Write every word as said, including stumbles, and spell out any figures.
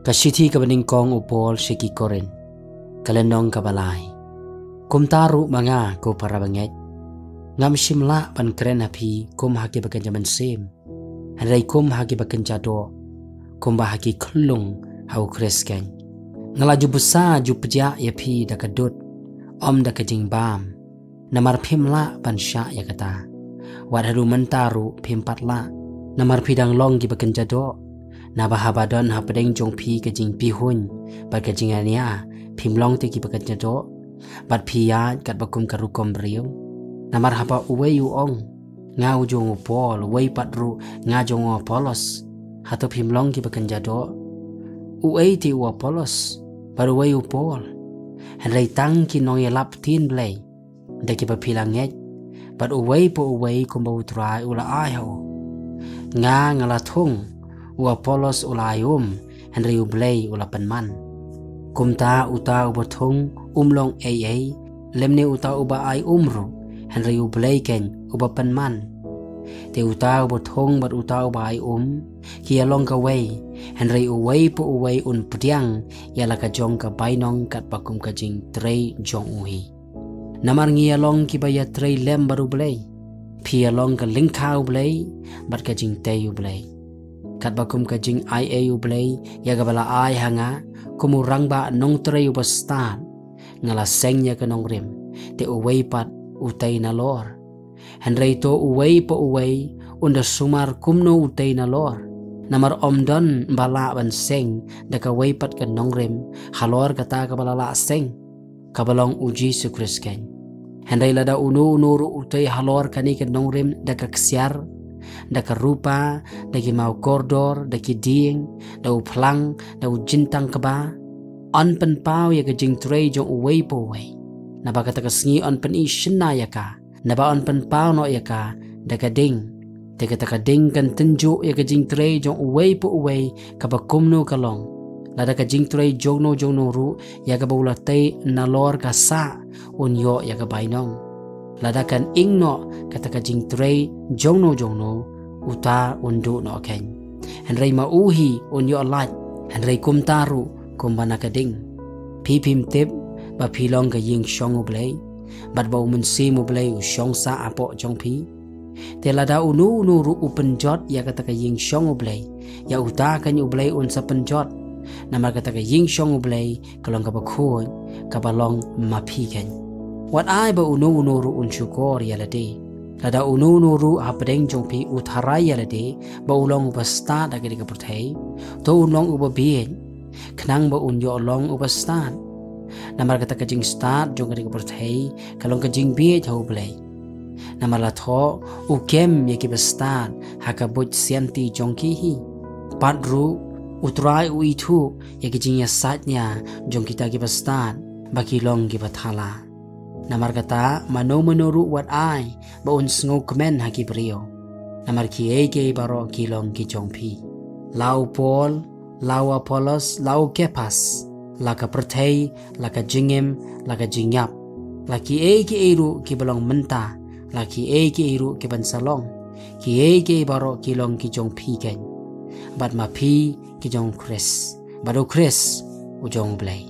Ka shithi kaba nyngkong u Paul sha ki Korinth, ka lynnong kaba lai. Kumta ruh ma nga, ko para bangeit, ngam shym lah ban kren ha phi kum ha kiba kynja mynsiem, hynrei kum ha kiba kynja doh, kumba ha ki khyllung ha u Khrist keiñ. Nga la ju bsa ju pdiah ïa phi da ka dud, ym da ka jingbam, namar phim lah ban shah ïa kata. Wat haduh mynta ruh phim pat lah, namar phi dang long kiba kynja doh. Naba haba don hapdeng jong phi ka jingpihuiñ bad ka jingania, phim long te kiba kynja doh, bad phi ïaid katba kum ka rukom briew. Namar haba uwei u ong, nga u jong u Paul, uwei pat ruh, nga jong u Apollos, hato phim long kiba kynja doh? Uei te u Apollos, bad uwei u Paul? Hynrei tang ki nongïalap ktien Blei, da kiba phi la ngeit, bad uwei pa uwei kumba u Trai u la ai ha u. Nga, nga la thung, u Apollos u la ai um, hynrei u Blei u la pynman. Kumta uta uba thung um long ei ei, lymne uta uba ai um ruh, hynrei u Blei keiñ uba pynman. Te uta uba thung bad uta uba ai um, ki ïalong kawei, hynrei uwei pa uwei un pdiang ïa la ka jong ka bainong katba kum ka jingtrei jong u hi. Namar ngi ïalong kiba ïatrei lem bad u Blei. Phi ïalong ka lyngkha u Blei, bad ka jingtei u Blei. Katba kum ka jingaiei u Blei ïa kaba la ai ha nga, kum u rangbah nongtrei uba stad, nga la seng ïa ka nongrim, te uwei pat u tei nalor. Hynrei to uwei pa uwei un da sumar kumno u tei nalor. Namar ym don ba lah ban seng da kawei pat ka nongrim halor kata kaba la lah seng, kaba long u Jisu Khrist keiñ. Hynrei lada uno uno ruh u tei halor kane ka nongrim da ka ksiar, da ka rupa, da ki maw kordor, da ki dieng, da u phlang, da u jingtang kba, yn pynpaw ïa ka jingtrei jong uwei pa uwei. Naba kata ka sngi yn pyni shynna ïa ka, naba yn pynpaw noh ïa ka da ka ding. Te kata ka ding kan tynjuh ïa ka jingtrei jong uwei pa uwei kaba kumno ka long. Lada ka jingtrei jongno jongno ruh ïa kaba u la tei nalor ka sah, un ïoh ïa ka bainong. Lada kan ing noh kata ka jingtrei jongno jongno, uta un duh noh keiñ. Hynrei ma u hi un ïoh lait, hynrei kumta ruh kumba na ka ding. Phi phim tip ba phi long ka ïing shong u Blei, bad ba u Mynsiem u Blei u shong sah hapoh jong phi? Te lada uno uno ruh u pynjot ïa kata ka ïing shong u Blei, ïa uta keiñ u Blei un sa pynjot. Namar kata ka ïing shong u Blei ka long kaba khuid, kaba long ma phi keiñ. Wat ai ba uno uno ruh un shukor ïa lade. Lada uno uno ruh hapdeng jong phi u tharai ïa lade ba u long uba stad ha kane ka pyrthei, to un long uba bieit, khnang ba un ïoh long uba stad. Namar kata ka jingstad jong kane ka pyrthei ka long ka jingbieit ha u Blei. Namar la thoh, u kem ïa kiba stad ha ka buit sianti jong ki hi. Pat ruh, u Trai u ithuh ïa ki jingïasaid nia jong kita kiba stad ba ki long kiba thala. Namar kata, mano mano ruh wat ai ba un sngewkmen ha ki briew. Namar kiei kiei baroh ki long ki jong phi. La u Paul, la u Apollos, la u Kephas, la ka pyrthei, la ka jingim, la ka jingïap, la kiei kiei ruh kiba long mynta, la kiei kiei ruh kiban sa long, kiei kiei baroh ki long ki jong phi keiñ. Bad ma phi ki jong u Khrist, bad u Khrist u jong u Blei.